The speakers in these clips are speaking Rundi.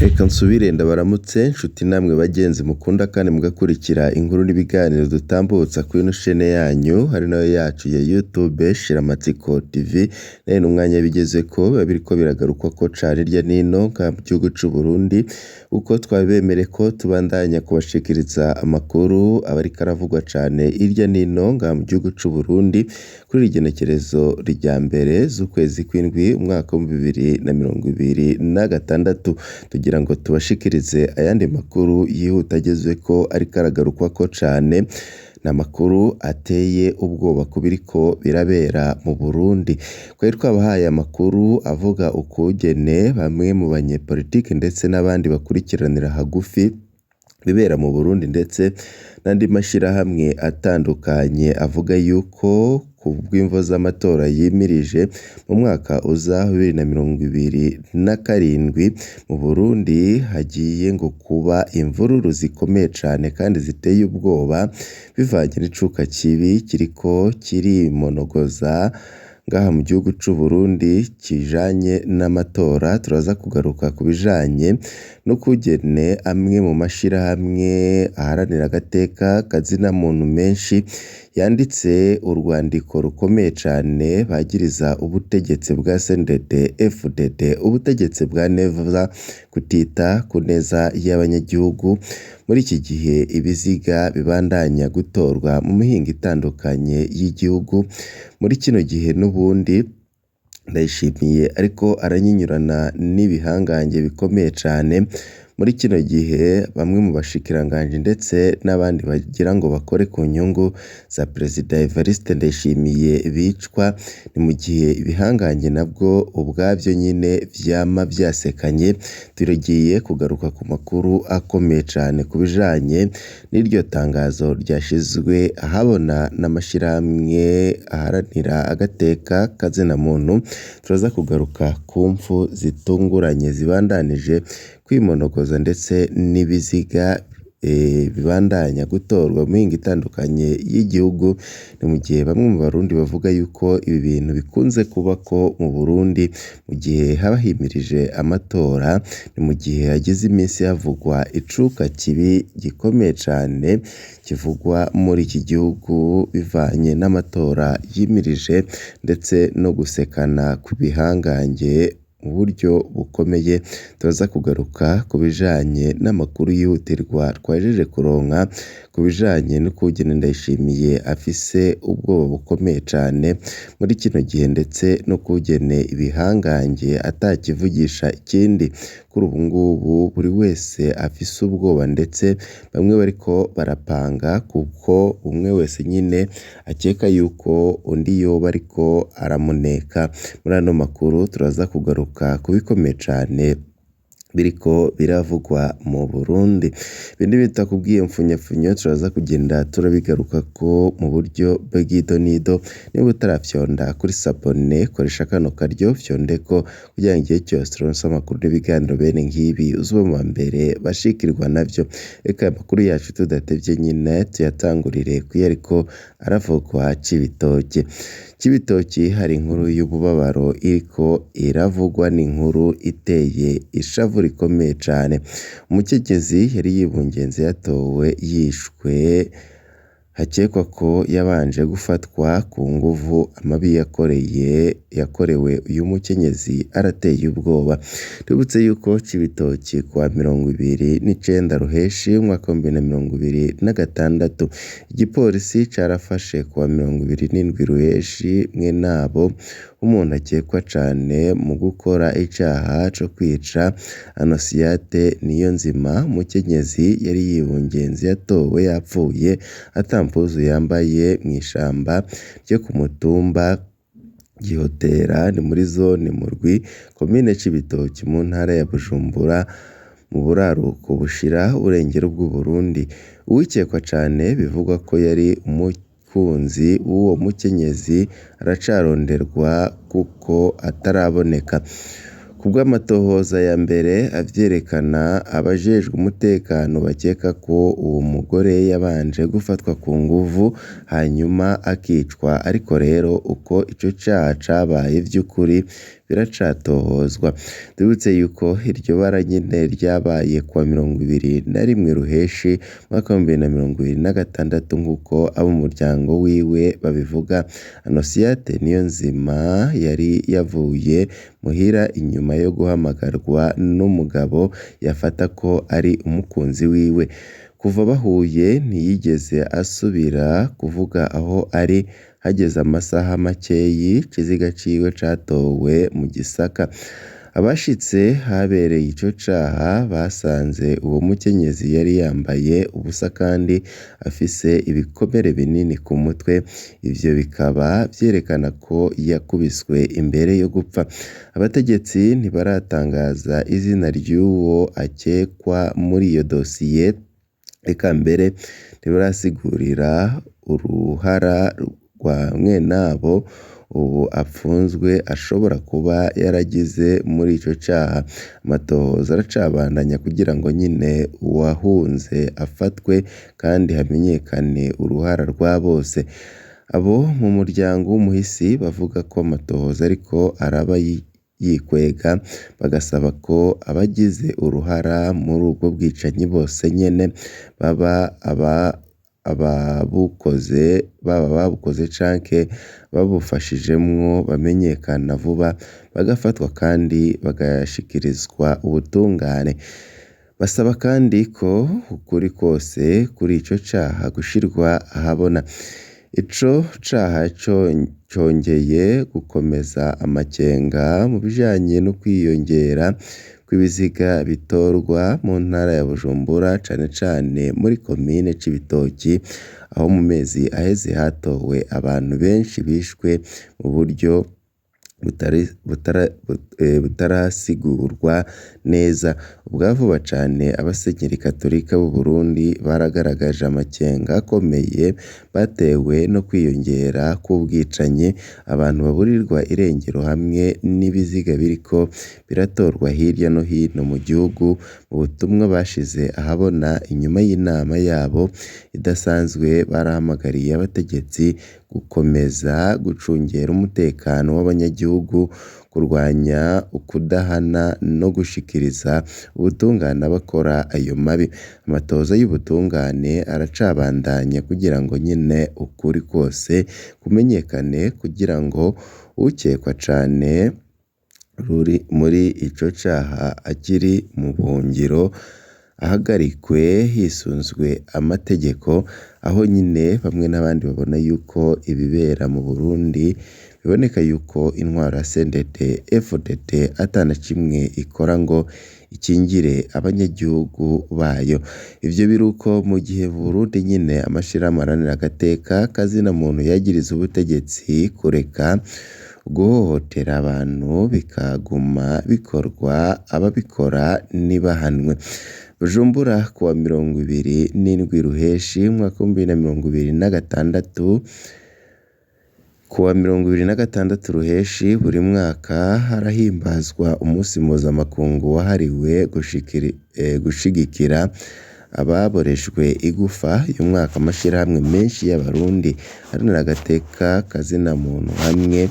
Reka nsubire ndabaramutse nshuti namwe bagenzi mukunda kandi mugakurikira inkuru n'ibiganiro dutambutsa kuri ino shene yanyu ari nayo yacu ya YouTube Shiramatsiko TV. Nayo n'umwanya bigezeko biba biriko biragarukwako cane hirya nino ngaha mu gihugu c'u Burundi, uko twabibemereye ko tubandanya kubashikiriza amakuru aba ariko aravugwa cane hirya nino ngaha mu gihugu c'u Burundi, kuri iri genekerezo rya mbere z'ukwezi kw'indwi umwaka w'2026, tugira ngo tubashikirize ayandi makuru yihuta agezweko ariko aragarukwako cane, ni amakuru ateye ubwoba ku biriko birabera mu Burundi. Twari twabahaye amakuru avuga ukungene bamwe mu banyepolitike ndetse n'abandi bakurikiranira hagufi ibibera mu Burundi ndetse n'andi mashirahamwe atandukanye avuga yuko kubw'imvo z'amatora yimirije mu mwaka uza wa 2027 mu Burundi hagiye ngo kuba imvururu zikomeye cane kandi ziteye ubwoba, bivanye n'icuka kibi kiriko kirimonogoza ngaha mu gihugu c'u Burundi kijanye n'amatora. Turaza kugaruka ku bijanye n'ukungene amwe mu mashirahamwe aharanira agateka kazina muntu menshi yanditse urwandiko rukomeye cane bagiriza ubutegetsi bwa CNDD-FDD, ubutegetsi bwa Neva kutita ku neza y'abanyagihugu. Muri iki gihe ibiziga bibandanya gutorwa mu mihingo itandukanye y'igihugu, muri kino gihe n'ubundi Ndayishimiye ariko aranyinyurana n'ibihangange bikomeye cane. Muri kino gihe bamwe mu bashikiranganji ndetse n'abandi bagira ngo bakore ku nyungu za Perezida Evariste Ndayishimiye bicwa, ni mu gihe ibihangange nabwo ubwavyo nyene vyama vyasekanye. Turagiye kugaruka ku makuru akomeye cane ku bijanye n'iryo tangazo ryashizwe ahabona n'amashirahamwe aharanira agateka kazina muntu. Turaza kugaruka ku mpfu zitunguranye zibandanije kwimonogoza ndetse n'ibiziga bibandanya gutorwa mu mihingo itandukanye y'igihugu. Ni mu gihe bamwe mu Barundi bavuga yuko ibi bintu bikunze kubako mu Burundi mu gihe haba himirije amatora, ni mu gihe hagize iminsi havugwa icuka kibi gikomeye cane kivugwa muri iki gihugu bivanye n'amatora yimirije ndetse no gusekana kw'ibihangange mu buryo bukomeye. Turaza kugaruka ku bijanye n'amakuru yihutirwa twahejeje kuronka ku bijanye n'ukungene Ndayishimiye afise ubwoba bukomeye cane muri kino gihe ndetse n'ukungene ibihangange atakivugisha ikindi. Kuri ubu ngubu buri wese afise ubwoba ndetse bamwe bariko barapanga kuko umwe wese nyene akeka yuko undi yoba ariko aramuneka. Muri ano makuru turaza kugaruka ku bikomeye cane biriko biravugwa mu Burundi. Ibindi bitakubwiye mfunyapfunyo turaza kugenda turabigarukako mu buryo bw'idonido. Niba utarafyonda kuri sabone koresha kano karyo fyondeko kugira ngo igihe cyose turonse amakuru n'ibiganiro bene nk'ibi uzobe mu bambere bashikirwa navyo. Reka aya makuru yacu tudatevye nyene tuyatangurire kuyariko aravugwa Cibitoke. Cibitoki hari inkuru y'umubabaro iriko iravugwa, n'inkuru iteye ishavu rikomeye cane. Umukenyezi yari yibungenze yatowe yishwe, hakekwa ko yabanje gufatwa ku nguvu. Amabi yakorewe uyu mukenyezi arateye ubwoba. Twibutse yuko Cibitoki kuwa 29 Ruheshi umwaka w'2026 igipolisi carafashe kuwa 27 Ruheshi mwenabo w'umuntu akekwa cane mu gukora icaha co kwica Annonciate Niyonzima, umukenyezi yari yibungenze yatowe yapfuye ata mpuzu yambaye mw'ishamba ryo ku mutumba Gihotera, ni muri zone Murwi, komine Cibitoki mu ntara ya Bujumbura mu buraruko bushira uburengero bw'Uburundi. Uwikekwa cane bivugwa ko yari umukunzi w'uwo mukenyezi aracaronderwa kuko ataraboneka. Kubw'amatohoza ya mbere avyerekana, abajejwe umutekano bakeka ko uwo mugore yabanje gufatwa ku nguvu hanyuma akicwa, ariko rero uko ico caha cabaye vy'ukuri biracatohozwa. Twibutse yuko iryo bara nyene ryabaye kuwa 21 Ruheshi umwaka w'2026 nk'uko abo mu muryango wiwe babivuga. Annonciate Niyonzima yari yavuye muhira inyuma yo guhamagarwa n'umugabo yafata ko ari umukunzi wiwe. Kuva bahuye ntiyigeze asubira kuvuga aho ari, hageze amasaha makeyi ikiziga ciwe catowe mu gisaka. Abashitse ahabereye ico caha basanze uwo mukenyezi yari yambaye ubusa kandi afise ibikomere binini ku mutwe, ivyo bikaba vyerekana ko yakubiswe imbere yo gupfa. Abategetsi ntibaratangaza izina ry'uwo akekwa muri iyo dosiye, eka mbere ntibarasigurira uruhara rwa mwenabo ubu apfunzwe ashobora kuba yaragize muri ico caha. Amatohoza aracabandanya kugira ngo nyene uwahunze afatwe kandi hamenyekane uruhara rwa bose. Abo mu muryango w'umuhisi bavuga ko amatohoza ariko araba yikwega, bagasaba ko abagize uruhara muri ubwo bwicanyi bose nyene baba ababukoze baba ababukoze canke babufashijemwo bamenyekana vuba bagafatwa kandi bagashikirizwa ubutungane. Basaba kandi ko ukuri kwose kuri ico caha gushirwa ahabona. Ico caha congeye gukomeza amakenga mu bijanye no kwiyongera kw'ibiziga bitorwa mu ntara ya Bujumbura cane cane muri komine Cibitoki, aho mu mezi aheze hatowe abantu benshi bishwe mu buryo butarasigurwa neza. Ubwa vuba cane abasenyeri katolika b'u Burundi baragaragaje amakenga akomeye batewe no kwiyongera kw'ubwicanyi, abantu baburirwa irengero hamwe n'ibiziga biriko biratorwa hirya no hino mu gihugu. Mu butumwa bashize ahabona inyuma y'inama yabo idasanzwe, barahamagariye abategetsi gukomeza gucungera umutekano w'abanyagihugu, kurwanya ukudahana no gushikiriza ubutungane abakora ayo mabi. Amatohoza y'ubutungane aracabandanya kugira ngo nyene ukuri kwose kumenyekane, kugira ngo ukekwa cane muri ico caha akiri mu buhungiro ahagarikwe hisunzwe amategeko, aho nyene bamwe n'abandi babona yuko ibibera mu Burundi biboneka yuko intwaro ya CNDD FDD ata na kimwe ikora ngo ikingire abanyagihugu bayo. Ivyo biruko mu gihe mu Burundi nyene amashirahamwe aharanira agateka kazina muntu yagiriza ubutegetsi kureka guhohotera abantu bikaguma bikorwa, ababikora ntibahanwe. Bujumbura kuwa 27 Ruheshi umwaka w'2026, kuwa 26 Ruheshi buri mwaka harahimbazwa umunsi mpuzamakungu wahariwe gushigikira ababorejwe igufa. Uyu mwaka amashirahamwe menshi y'abarundi aharanira agateka kazina muntu hamwe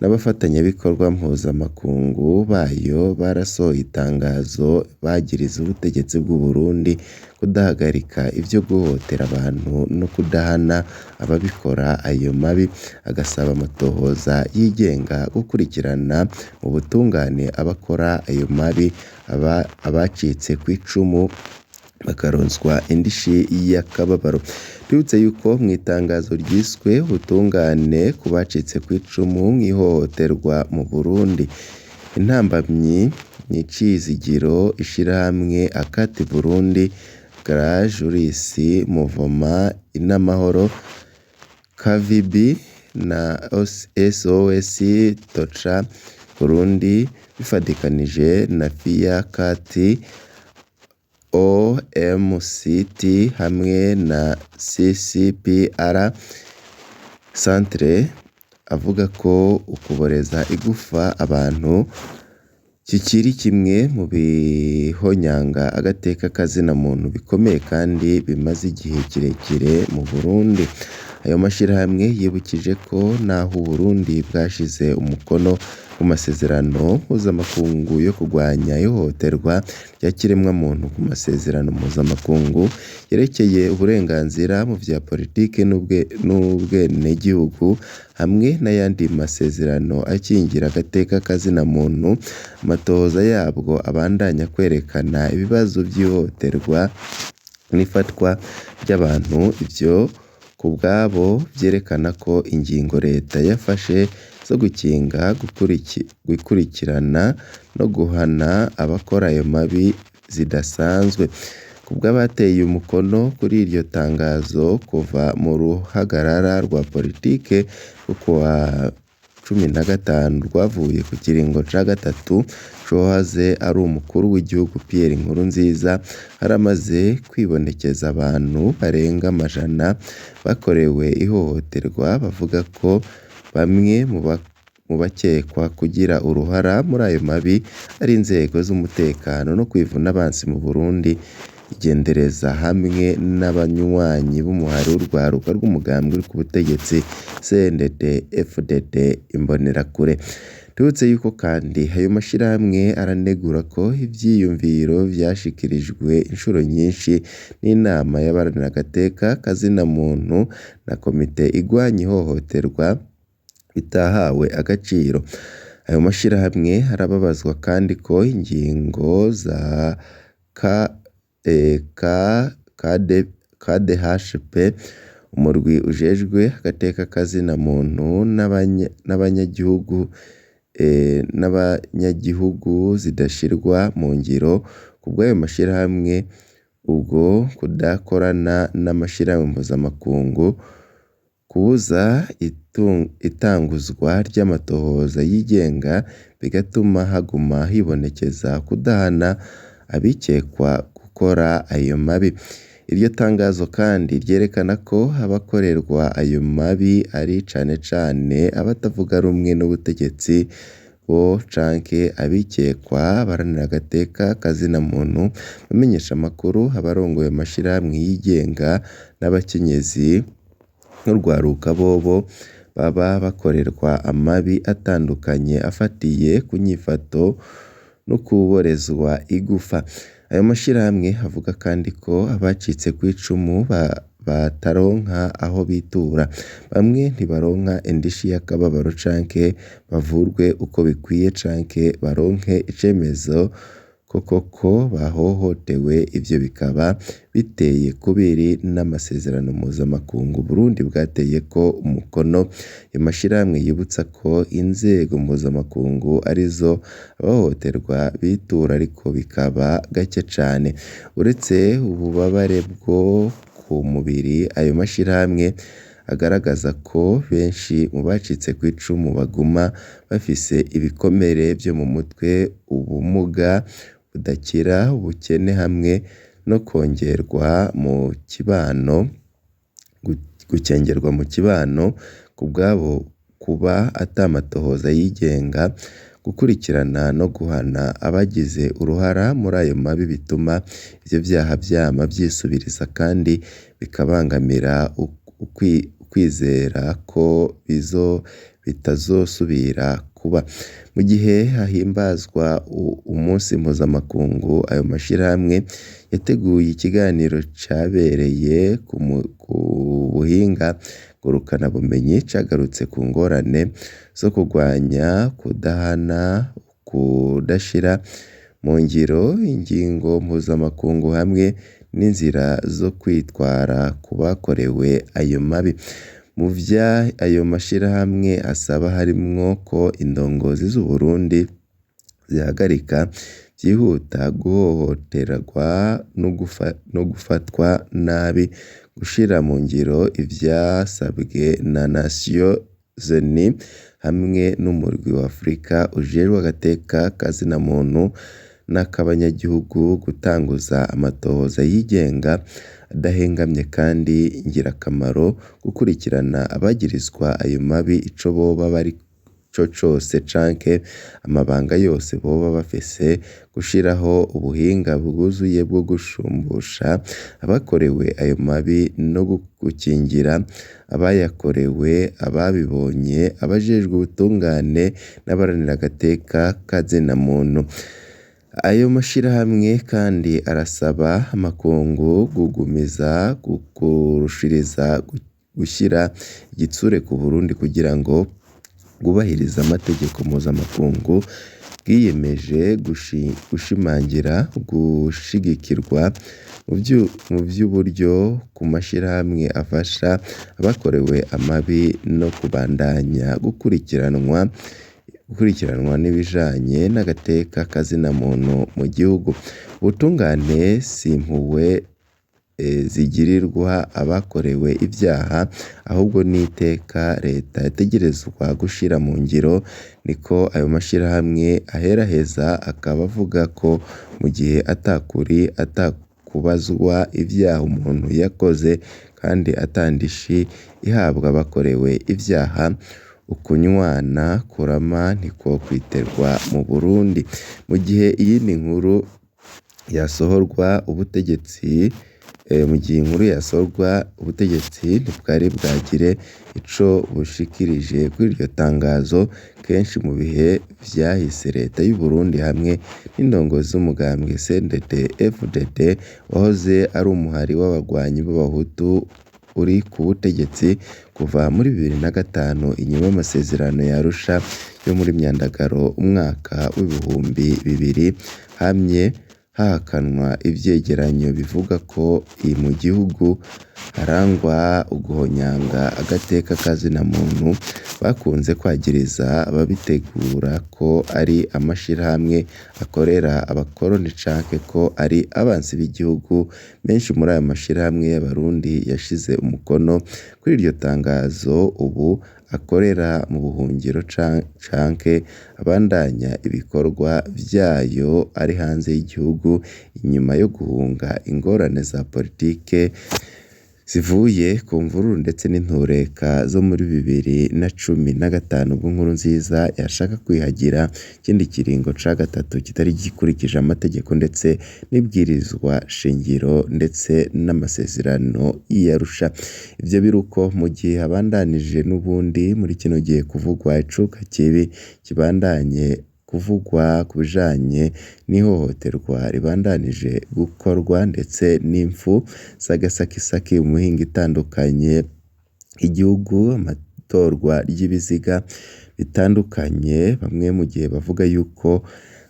n'abafatanyabikorwa mpuzamakungu bayo barasohoye itangazo bagiriza ubutegetsi bw'u Burundi kudahagarika ivyo guhohotera abantu no kudahana ababikora ayo mabi, agasaba amatohoza yigenga gukurikirana mu butungane abakora ayo mabi, abacitse kw'icumu bakaronswa indishi y'akababaro. Twibutse yuko mw'itangazo ryiswe ubutungane ku bacitse kw'icumu mw'ihohoterwa mu Burundi, intambamyi n'icizigiro ishirahamwe Akati Burundi, Grand Juris Mouvement Inamahoro, KVB na SOS Toca Burundi bifadikanije na FIA-CAT, OMCT hamwe na CCPR Centre, avuga ko ukuboreza igufa abantu Kikiri kimwe mu bihonyanga agateka kazina muntu bikomeye kandi bimaze igihe kirekire mu Burundi. Ayo mashirahamwe yibukije ko naho Uburundi bwashize umukono ku masezerano mpuzamakungu yo kurwanya ihohoterwa rya kiremwamuntu, ku masezerano mpuzamakungu yerekeye uburenganzira mu vya politike n'ubwenegihugu hamwe n'ayandi masezerano akingira agateka kazina muntu, amatohoza yabwo abandanya kwerekana ibibazo vy'ihohoterwa n'ifatwa ry'abantu, ivyo kubwabo vyerekana ko ingingo leta yafashe zo gukinga, gukurikirana no guhana abakora ayo mabi zidasanzwe. Kubw'abateye umukono kuri iryo tangazo, kuva mu ruhagarara rwa politike rwo kuwa 15 rwavuye ku kiringo ca gatatu c'uwahoze ari umukuru w'igihugu Pierre Nkurunziza, haramaze kwibonekeza abantu barenga amajana bakorewe ihohoterwa bavuga ko bamwe mu bakekwa kugira uruhara muri ayo mabi ari inzego z'umutekano no kwivuna abansi mu Burundi, igendereza hamwe n'abanywanyi b'umuhari w'urwaruka rw'umugambwe uri ku butegetsi CNDD-FDD Imbonerakure. Tubutse yuko kandi ayo mashirahamwe aranegura ko ivyiyumviro vyashikirijwe inshuro nyinshi n'inama y'abaharanira agateka kazina muntu na komite igwanya ihohoterwa bitahawe agaciro. Ayo mashirahamwe arababazwa kandi ko ingingo za KDHP, umurwi ujejwe agateka kazina muntu n'abanyagihugu zidashirwa mu ngiro kubw'ayo mashirahamwe, ubwo kudakorana n'amashirahamwe mpuzamakungu, kubuza itanguzwa ry'amatohoza yigenga bigatuma haguma hibonekeza kudahana abikekwa gukora ayo mabi. Iryo tangazo kandi ryerekana ko abakorerwa ayo mabi ari cane cane abatavuga rumwe n'ubutegetsi bo canke abikekwa, abaharanira agateka kazina muntu, abamenyesha amakuru, abarongoye amashirahamwe yigenga n'abakenyezi n'urwaruka bobo baba bakorerwa amabi atandukanye afatiye ku nyifato no kuborezwa igufa. Ayo mashirahamwe avuga kandi ko abacitse kw'icumu bataronka aho bitura, bamwe ntibaronka indishi y'akababaro canke bavurwe uko bikwiye canke baronke icemezo ko koko bahohotewe, ivyo bikaba biteye kubiri n'amasezerano mpuzamakungu Uburundi bwateyeko umukono. Ayo mashirahamwe yibutsa ko inzego mpuzamakungu arizo abahohoterwa bitura ariko bikaba gake cane. Uretse ububabare bwo ku mubiri, ayo mashirahamwe agaragaza ko benshi mu bacitse kw'icumu baguma bafise ibikomere vyo mu mutwe, ubumuga budakira, ubukene hamwe no kongerwa mu kibano, gucengerwa mu kibano kubwabo kuba ata matohoza yigenga, gukurikirana no guhana abagize uruhara muri ayo mabi bituma ivyo vyaha vyama vyisubiriza kandi bikabangamira ukwizera ko bitazosubira kuba. Mu gihe hahimbazwa umunsi mpuzamakungu, ayo mashirahamwe yateguye ikiganiro cabereye ku buhinga ngurukanabumenyi cagarutse ku ngorane zo kurwanya kudahana, kudashira mu ngiro ingingo mpuzamakungu hamwe n'inzira zo kwitwara ku bakorewe ayo mabi. Mu vya ayo mashirahamwe asaba harimwo ko indongozi z'Uburundi zihagarika vyihuta guhohoterwa no gufatwa nabi, gushira mu ngiro ivyasabwe na Nations Unies hamwe n'umurwi wa Afrika ujejwe agateka kazina muntu n'akabanyagihugu, gutanguza amatohoza yigenga adahengamye kandi ngirakamaro, gukurikirana abagirizwa ayo mabi ico boba co cose canke amabanga yose boba bafise, gushiraho ubuhinga bwuzuye bwo gushumbusha abakorewe ayo mabi no gukingira abayakorewe, ababibonye, abajejwe ubutungane n'abaharanira agateka kazina muntu. Ayo mashirahamwe kandi arasaba amakungu kugumiza kurushiriza gushira igitsure ku Burundi kugira ngo bwubahirize amategeko mpuzamakungu bwiyemeje gushimangira gushigikirwa mu vy'uburyo ku mashirahamwe afasha abakorewe amabi no kubandanya gukurikiranwa n'ibijanye n'agateka kazina muntu mu gihugu. Ubutungane si impuhwe zigirirwa abakorewe ivyaha, ahubwo ni iteka leta yategerezwa gushira mu ngiro, niko ayo mashirahamwe aheraheza akaba avuga ko mu gihe atakuri atakubazwa ivyaha umuntu yakoze kandi ata ndishi ihabwa abakorewe ivyaha, ukunywana kurama ntikwokwiterwa mu Burundi. Mu gihe iyindi nkuru yasohorwa ubutegetsi mu gihe inkuru yasohorwa ubutegetsi ntibwari bwagire ico bushikirije kuri iryo tangazo. Kenshi mu bihe vyahise leta y'u Burundi hamwe n'indongozi z'umugambwe CNDD-FDD wahoze ari umuhari w'abagwanyi b'abahutu uri ku butegetsi kuva muri 2005 inyuma y'amasezerano ya Arusha yo muri Myandagaro umwaka w'2000, hamye hahakanwa ivyegeranyo bivuga ko mu gihugu harangwa uguhonyanga agateka kazina muntu, bakunze kwagiriza ababitegura ko ari amashirahamwe akorera abakoroni canke ko ari abansi b'igihugu. Menshi muri ayo mashirahamwe y'abarundi yashize umukono kuri iryo tangazo ubu akorera mu buhungiro canke abandanya ibikorwa vyayo ari hanze y'igihugu inyuma yo guhunga ingorane za politike zivuye ku mvururu ndetse n'intureka zo muri 2015 ubwo Nkurunziza yashaka kwihagira ikindi kiringo ca gatatu kitari gikurikije amategeko ndetse n'ibwirizwa shingiro ndetse n'amasezerano y'Arusha. Ivyo biruko mu gihe habandanije n'ubundi muri kino gihe kuvugwa icuka kibi kibandanye kuvugwa ku bijanye n'ihohoterwa ribandanije gukorwa ndetse n'impfu z'agasakisaki mu mihingo itandukanye y'igihugu, amatorwa ry'ibiziga bitandukanye, bamwe mu gihe bavuga yuko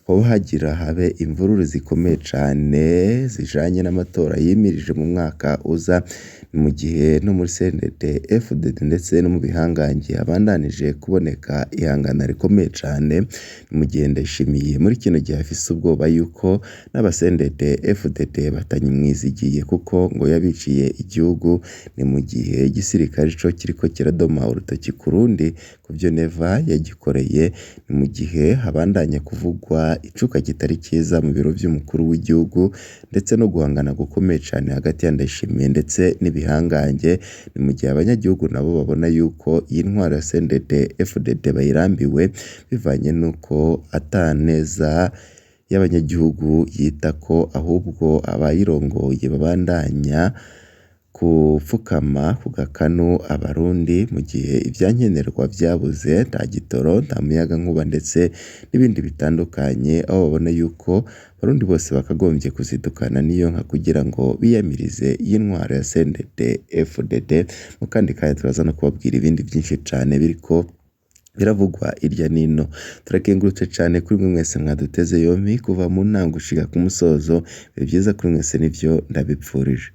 hoba hagira habe imvururu zikomeye cane zijanye n'amatora yimirije mu mwaka uza, mu gihe no muri CNDD FDD ndetse no mu bihangange habandanije kuboneka ihangana rikomeye cane, mu gihe Ndayishimiye muri kino gihe afise ubwoba yuko n'aba CNDD FDD batanyimwizigiye kuko ngo yabiciye igihugu, ni mu gihe igisirikare co kiriko kiradoma urutoki ku rundi kuvyo Neva yagikoreye, ni mu gihe habandanya kuvugwa icuka kitari ciza mu biro vy'umukuru w'igihugu ndetse no guhangana gukomeye cane hagati ya Ndayishimiye ndetse n'ibihangange, ni mu gihe abanyagihugu nabo babona yuko iyi ntwaro ya CNDD FDD bayirambiwe bivanye n'uko ata neza y'abanyagihugu yitako, ahubwo abayirongoye babandanya gupfukama ku gakanu abarundi, mu gihe ivyankenerwa vyabuze, nta gitoro, nta muyagankuba ndetse n'ibindi bitandukanye, aho babona yuko abarundi bose bakagombye kuzidukana n'iyo nka kugira ngo biyamirize iyi ntwaro ya CNDD FDD. Mu kandi kanya turaza no kubabwira ibindi vyinshi cane biriko biravugwa irya nino. Turakengurutse cane kuri mwe mwese mwaduteze yompi kuva mu ntango gushika ku musozo, ibihe vyiza kuri mwese nivyo ndabipfurije.